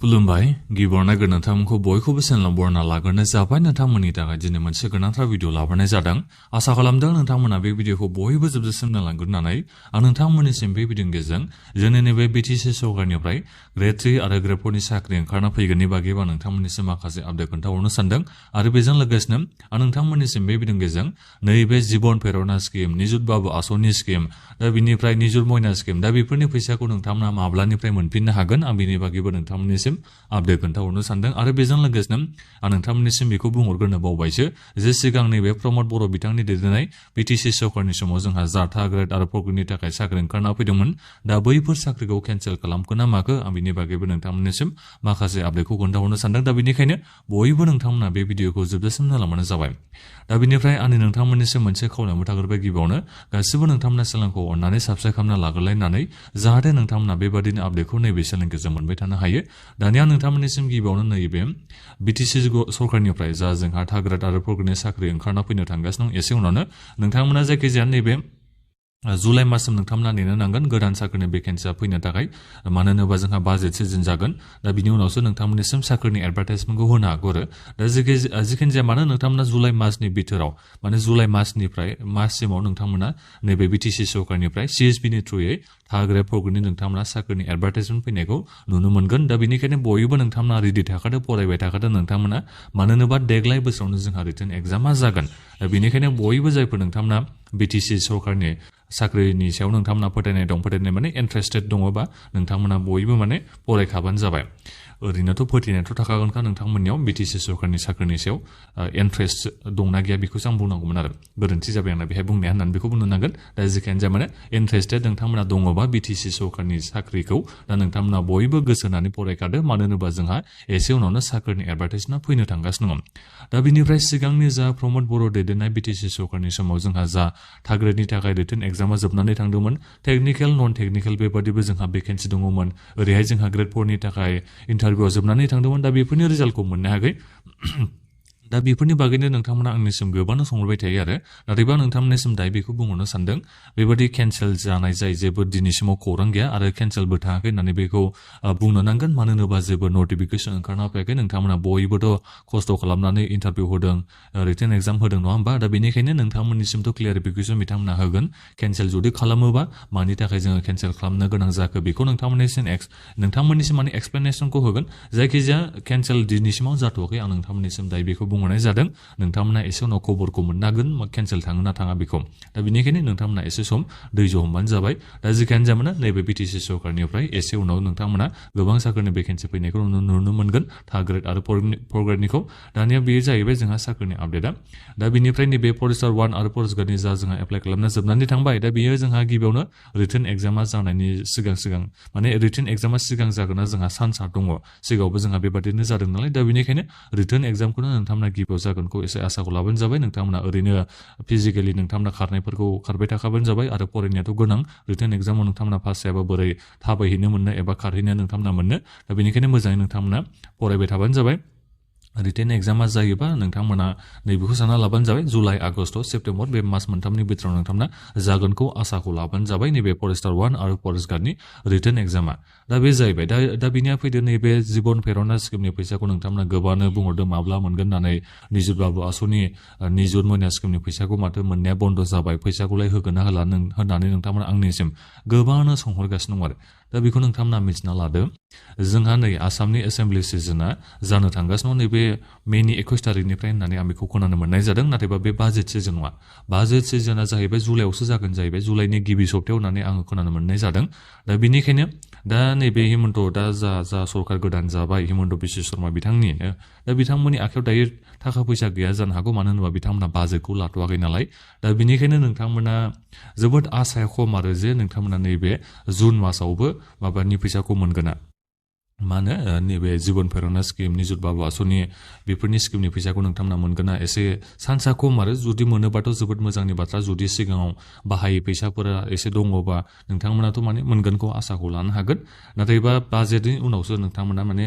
खुलुमबाय गिबियावनो नोंथांमोनखौ बयखौबो चेनेलाव बरायना लाग्रोनाय जाबाय। नोंथांमोननि थाखाय दिनै मोनसे गोनांथार भिडिअ लाबोनाय जादों। आसा खालामदों नोंथांमोना बे भिडिअखौ बयबो जोबजासिम नायलांगोन होननानै आं नोंथांमोननिसिम बे भिडिअनि गेजेरजों जोंनि नैबे बिटिसि सरकारनिफ्राय ग्रेड 3 आरो ग्रेड 4 नि साख्रि ओंखारना फैगोननि बागै आं नोंथांमोननिसिम माखासे आपडेट खोन्थाहरनो सानदों आरो बेजों लोगोसेनो आं नोंथांमोननिसिम बे भिडिअनि गेजेरजों नैबे जीवन प्रेरणा स्किम, निजुत बाबु आसनि स्किम, दा बिनिफ्राय निजुत मयना स्किम, दा बेफोरनि फैसाखौ नोंथांमोना माब्लानिफ्राय मोनफिननो हागोन आं बेनि बागैबो नोंथांमोननिसिम आपडेट खोन्थाहरनो सानदों आरो बेजों लोगोसेनो आं नोंथांमोननिसिम बेखौ बुंहरग्रोनो बावबायसो जे सिगां नैबे प्रमद बर' बिथांनि दैदेननाय बिटिसि सरकारनि समाव जोंहा जाथा ग्रेड आरो प्रग्रेडनि थाखाय साख्रि ओंखारना फैदोंमोन। दा बैफोर साख्रिखौ केन्सेल खालामखो ना माखो आं बिनि बागैबो नोंथांमोननिसिम माखासे आपडेटखौ खोन्थाहरनो सानदों। दा बेनिखायनो बयबो नोंथांमोना बे भिडिअखौ जोबजासिम नायलांबानो जाबाय। दा बिनिफ्राय आंनि नोंथांमोननिसिम मोनसे खावलायनायबो थाग्रोबाय गिबियावनो गासिबो नोंथांमोना चेनेलखौ अननानै साबस्क्राइब खालामना लाग्रोलायनानै जाहाथे नोंथांमोना बेबादिनो आपडेटखौ नैबे चेनेलनि गेजेरजों मोनबाय थानो हायो। दानिया नोंथांमोननिसिम गिबियावनो नैबे बिटिसि सरकारनिफ्राय जा जोंहा था ग्रेड आरो प्रग्रेडनि साख्रि ओंखारना फैनो थांगासिनो दं एसे उनावनो नोंथांमोना जायखिजाया नैबे जुलाइ माससिम नोंथांमोना नेनो नांगोन गोदान साख्रिनि भेकेन्सिया फैनो थाखाय। मानो होनोबा जोंहा बाजेट सिजन जागोन। दा बिनि उनावसो नोंथांमोननिसिम साख्रिनि एडभार्टाइजमेन्टखौ होनो हागौ आरो दा जिखिनि जाया मानो नोंथांमोना जुलाइ मासनि बिथोराव माने जुलाइ मासनिफ्राय माससिमाव नोंथांमोना नैबे बिटिसि सरकारनिफ्राय सिएसपिनि थ्रुयै था ग्रेड प्रग्रेडनि नोंथांमोना साख्रिनि एडभार्टाइजमेन्ट फैनायखौ नुनो मोनगोन। दा बेनिखायनो बयबो नोंथांमोना रेडि थाखादो, फरायबाय थाखादो नोंथांमोना। मानो होनोबा देग्लाय बोसोरावनो जोंहा रिटेन एग्जामा जागोन। दा बेनिखायनो बयबो जायफोर नोंथांमोना बिटिसि सरकारनि साख्रिनि सायाव नोंथांमोना फोथायनाय दं, फोथायनाय माने इन्टारेस्टेड दङबा नोंथांमोना बयबो माने फरायखाबानो जाबाय। ओरैनोथ' फोथायनायथ' थाखागोनखा नोंथांमोननियाव बिटिसि सरकारनि साख्रिनि सायाव इन्टारेस्ट दंना गैया बेखौसो आं बुंनांगौमोन आरो गोरोन्थि जाबाय आंना बेहाय बुंनाया होननानै बेखौ बुंनो नांगोन। दा जेखियानो जाया माने इन्टारेस्टेड नोंथांमोना दङबा बिटिसि सरकारनि साख्रिखौ दा नोंथांमोना बयबो गोसो होनानै फरायखादो। मानो होनोबा जोंहा एसे उनावनो साख्रिनि एडभार्टाइजमेन्टआ फैनो थांगासिनो दङ। दा बिनिफ्राय सिगांनि जा प्रमद बर' दैदेननाय बिटिसि सरकारनि समाव जोंहा जा था ग्रेडनि थाखाय रिटेन एग्जामा जोबनानै थांदोंमोन, टेकनिकेल नन टेकनिकेल बेबादिबो जोंहा भेकेन्सि दङमोन। ओरैहाय जोंहा ग्रेड 4 नि थाखाय इन्टारभिउआ जोबनानै थांदोंमोन। दा बेफोरनि रिजाल्टखौ मोननो हायाखै। दा बेफोरनि बागैनो नोंथांमोना आंनिसिम गोबांनो सोंहरबाय थायो आरो नाथायबा नोंथांमोननिसिम दायो बेखौ बुंहरनो सानदों बेबादि केन्सेल जानाय जाय जेबो दिनैसिमाव खौरां गैया आरो केन्सेलबो थाङाखै होननानै बेखौ बुंनो नांगोन। मानो होनोबा जेबो नटिफिकेसन ओंखारना फैयाखै। नोंथांमोना बयबोथ' खस्थ' खालामनानै इन्टारभिउ होदों, रिटेन एग्जाम होदों नङा होमबा? दा बेनिखायनो नोंथांमोननिसिमथ' क्लियारिफिकेसन बिथांमोना होगोन। केन्सेल जुदि खालामोबा मानि थाखाय जोङो केन्सेल खालामनो गोनां जाखो बेखौ नोंथांमोननिसिम माने एक्सप्लेनेसनखौ होगोन। जायखिजाया केन्सेल दिनैसिमाव जाथ'वाखै। आं नोंथांमोननिसिम दायो बेखौ बुंहरनाय जादों। नोंथांमोना एसे उनाव खबरखौ मोननो हागोन केन्सेल थाङो ना थाङा बेखौ। दा बेनिखायनो नोंथांमोना एसे सम धैर्य हमबानो जाबाय। दा जिखियानो जाया मानो नैबे बिटिसि सरकारनिफ्राय एसे उनाव नोंथांमोना गोबां साख्रिनि भेकेन्सि फैनायखौ नुनो मोनगोन था ग्रेड आरो प्रग्रेडनिखौ। दानिया बेयो जाहैबाय जोंहा साख्रिनि आपडेटआ। दा बेनिफ्राय नैबे फरेस्टार 1 आरो फरेस्ट गार्डनि जा जोंहा एप्लाइ खालामना जोबनानै थांबाय। दा बेयो जोंहा गिबियावनो रिटेन एग्जामा जानायनि सिगां माने रिटेन एग्जामा सिगां जागोना जोंहा चान्सआ दङ। सिगाङावबो जोंहा बेबादिनो जादों नालाय। दा बेनिखायनो रिटेन एग्जामखौनो नोंथांमोना गिबियाव जागोनखौ एसे आसाखौ लाबानो जाबाय। नोंथांमोना ओरैनो फिजिकेलि नोंथांमोना खारनायफोरखौ खारबाय थाखाबानो जाबाय आरो फरायनायाथ' गोनां। रिटेन एग्जामाव नोंथांमोना पास जायाबा बोरै थाबायहैनो मोननो एबा खारहैनो नोंथांमोना मोननो। दा बेनिखायनो मोजाङै नोंथांमोना फरायबाय थाबानो जाबाय। रिटेन एग्जामा जायोबा नोंथांमोना नैबेखौ सानना लाबानो जाबाय जुलाइ आगष्ट सेप्तेम्बर बे मास मोनथामनि बिथोराव नोंथांमोना जागोनखौ आसाखौ लाबानो जाबाय नैबे फरेस्टार 1 आरो फरेस्ट गार्डनि रिटेन एग्जामा। दा बे जाहैबाय। दा बिनिया फैदो नैबे जीवन प्रेरणा स्किमनि फैसाखौ नोंथांमोना गोबाङानो बुंहरदों माब्ला मोनगोन होननानै। निजुत बाबु आसनि निजुत मयना स्किमनि फैसाखौ माथो मोननाया बन्द' जाबाय, फैसाखौलाय होगोन ना होला होननानै नोंथांमोना आंनिसिम गोबाङानो सोंहरगासिनो दं आरो। दा बेखौ नोंथांमोना मिथिना लादो। जोंहा नै आसामनि एसेम्बलि सिजोनआ जानो थांगासिनो दं नैबे मेनि 21 थारिखनिफ्राय होननानै आं बेखौ खोनानो मोननाय जादों। नाथायबा बे बाजेट सिजन नङा। बाजेट सिजोनआ जाहैबाय जुलाइआवसो जागोन जाहैबाय, जुलाइनि गिबि सप्तायाव होननानै आङो खोनानो मोननाय जादों। दा बेनिखायनो दा नैबे हिमन्त दा जा सरकार गोदान जाबाय हिमन्त बिश्व शर्मा बिथांनि, दा बिथांमोननि आखायाव दायो थाखा फैसा गैया जानो हागौ। मानो होनोबा बिथांमोना बाजेटखौ लाथ'वाखै नालाय। दा बेनिखायनो नोंथांमोना जोबोद आसाया खम आरो जे नोंथांमोना नैबे जुन मासावबो माबानि फैसाखौ मोनगोना। मा होनो नैबे जीवन प्रेरणा स्किम, निजुत बाबु आसनि बेफोरनि स्किमनि फैसाखौ नोंथांमोना मोनगोना एसे चान्सआ खम आरो। जुदि मोनोबाथ' जोबोद मोजांनि बाथ्रा। जुदि सिगाङाव बाहायै फैसाफोरा एसे दङबा नोंथांमोनाथ' माने मोनगोनखौ आसाखौ लानो हागोन। नाथायबा बाजेटनि उनावसो नोंथांमोना माने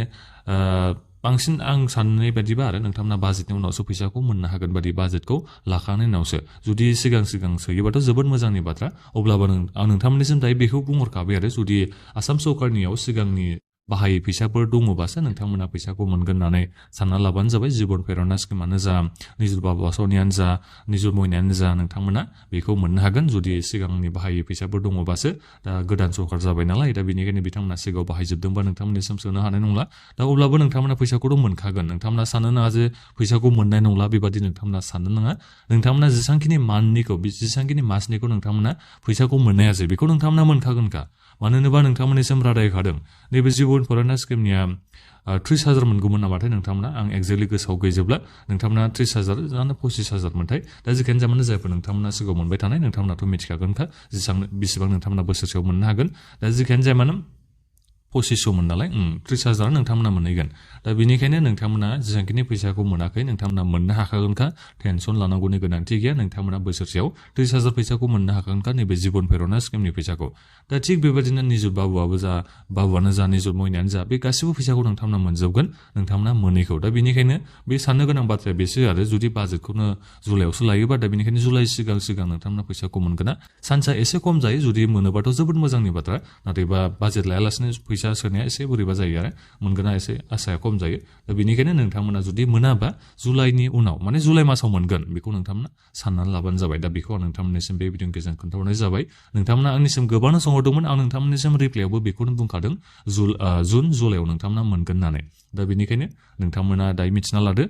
बांसिन आं साननाय बायदिबा आरो नोंथांमोना बाजेटनि उनावसो फैसाखौ मोननो हागोन बादि, बाजेटखौ लाखांनायनि उनावसो। जुदि सिगां सोयोबाथ' जोबोद मोजांनि बाथ्रा। अब्लाबो आं नोंथांमोननिसिम दायो बेखौ बुंहरखाबाय आरो जुदि आसाम सरकारनियाव सिगांनि बाहायै फैसाफोर दङबासो नोंथांमोना फैसाखौ मोनगोन होननानै सानना लाबानो जाबाय जिबन प्रेरणा स्किमानो जा निजुर बाबु आसनियानो जा निजुर मयनायानो जा नोंथांमोना बेखौ मोननो हागोन जुदि सिगांनि बाहायै फैसाफोर दङबासो दा गोदान सरखार जाबाय नालाय दा बेनिखायनो बिथांमोना सिगाङाव बाहायजोबदोंबा नोंथांमोननिसिम सोनो हानाय नंला दा अब्लाबो नोंथांमोना फैसाखौथ' मोनखागोन नोंथांमोना साननो नाङा जे फैसाखौ मोननाय नंला बेबादि नोंथांमोना साननो नाङा नोंथांमोना जेसांखिनि मान्थनिखौ जेसांखिनि मासनिखौ नोंथांमोना फैसाखौ मोननायासै बेखौ नोंथांमोना मोनखागोनखा मानो होनोबा नोंथांमोननिसिम रादाय होखादों नैबे जिबन प्रेरणा स्किमनिया 30,000 मोनगौमोन नामाथाय नोंथांमोना आं एक्जेक्टलि गोसोआव गैजोबला नोंथांमोना 30,000 जानो 25,000 मोनथाय दा जिखियानो जामानो जायफोर नोंथांमोना सिगाङाव मोनबाय थानाय नोंथांमोनाथ' मिथिखागोनखा बेसेबां नोंथांमोना बोसोरसेयाव मोननो हागोन दा जिखियानो जाया मानो 2500 मोन नालाय 30,000 नोंथांमोना मोनहैगोन दा बेनिखायनो नोंथांमोना जेसांखिनि फैसाखौ मोनाखै नोंथांमोना मोननो हाखागोनखा टेनसन लानांगौनि गोनांथि गैया नोंथांमोना बोसोरसेयाव 30,000 फैसाखौ मोननो हाखागोनखा नैबे जिबन प्रेरणा स्किमनि फैसाखौ दा थिग बेबायदिनो निजुर बाबुआनो जा निजुर मयनायानो जा बे गासिबो फैसाखौ नोंथांमोना मोनजोबगोन नोंथांमोना मोनैखौ दा बेनिखायनो बे साननो गोनां बाथ्राया बेसो आरो जुदि बाजेटखौनो जुलाइआवसो लायोबा दा बेनिखायनो जुलाइ सिगां नोंथांमोना फैसाखौ मोनगोना सान्सआ एसे खम जायो जुदि मोनोबाथ' जोबोद मोजांनि बाथ्रा नाथायबा बाजेट लायालासिनो फैसा सोनाया एसे बोरैबा जायो आरो मोनगोना एसे आसाया खम जायो दा बेनिखायनो नोंथांमोना जुदि मोनाबा जुलाइनि उनाव माने जुलाइ मासाव मोनगोन बेखौ नोंथांमोना साननानै लाबानो जाबाय दा बेखौ आं नोंथांमोननिसिम बे भिडिअनि गेजेरजों खोन्थाहरनाय जाबाय नोंथांमोना आंनिसिम गोबांनो सोंहरदोंमोन आं नोंथांमोननिसिम रिप्लाइआवबो बेखौनो बुंखादों जुन जुलाइआव नोंथांमोना मोनगोन होननानै दा बेनिखायनो नोंथांमोना दायो मिथिना लादो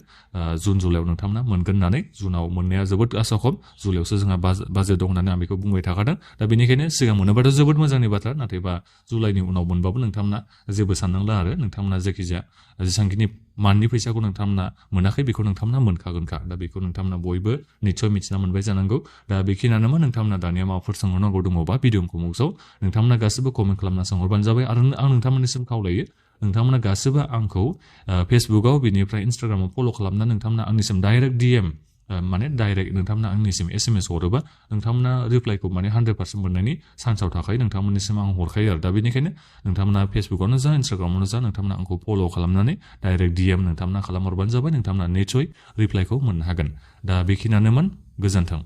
जुन जुलाइआव नोंथांमोना मोनगोन होननानै जुनाव मोननाया जोबोद आसा खम जुलाइआवसो जोंहा बाजेट दं होननानै आं बेखौ बुंबाय थाखादों दा बेनिखायनो सिगां मोनोबाथ' जोबोद मोजांनि बाथ्रा नाथायबा जुलाइनि उनाव मोनबाबो नोंथांमोना जेबो साननांला आरो नोंथांमोना जायखिजाया जेसांखिनि मान्थनि फैसाखौ नोंथांमोना मोनाखै बेखौ नोंथांमोना मोनखागोनखा दा बेखौ नोंथांमोना बयबो निस्सय मिथिना मोनबाय जानांगौ दा बेखिनियानोमोन नोंथांमोना दानिया माबाफोर सोंहरनांगौ दङबा भिडिअ कमेन्ट्सआव नोंथांमोना गासिबो कमेन्ट खालामना सोंहरबानो जाबाय आरो आं नोंथांमोननिसिम खावलायो नोंथांमोना गासिबो आंखौ फेसबुकआव बेनिफ्राय इन्स्टाग्रामाव फल' खालामना नोंथांमोना आंनिसिम डाइरेक्ट DM माने डाइरेक्ट नोंथांमोना आंनिसिम SMS हरोबा नोंथांमोना रिप्लाइखौ माने 100% मोननायनि चान्सआव थाखायो नोंथांमोननिसिम आं हरखायो आरो दा बेनिखायनो नोंथांमोना फेसबुकआवनो जा इन्स्टाग्रामावनो जा नोंथांमोना आंखौ फल' खालामनानै डाइरेक्ट DM नोंथांमोना खालामहरबानो जाबाय नोंथांमोना निस्सय रिप्लाइखौ मोननो हागोन दा बेखिनियानोमोन गोजोन्थों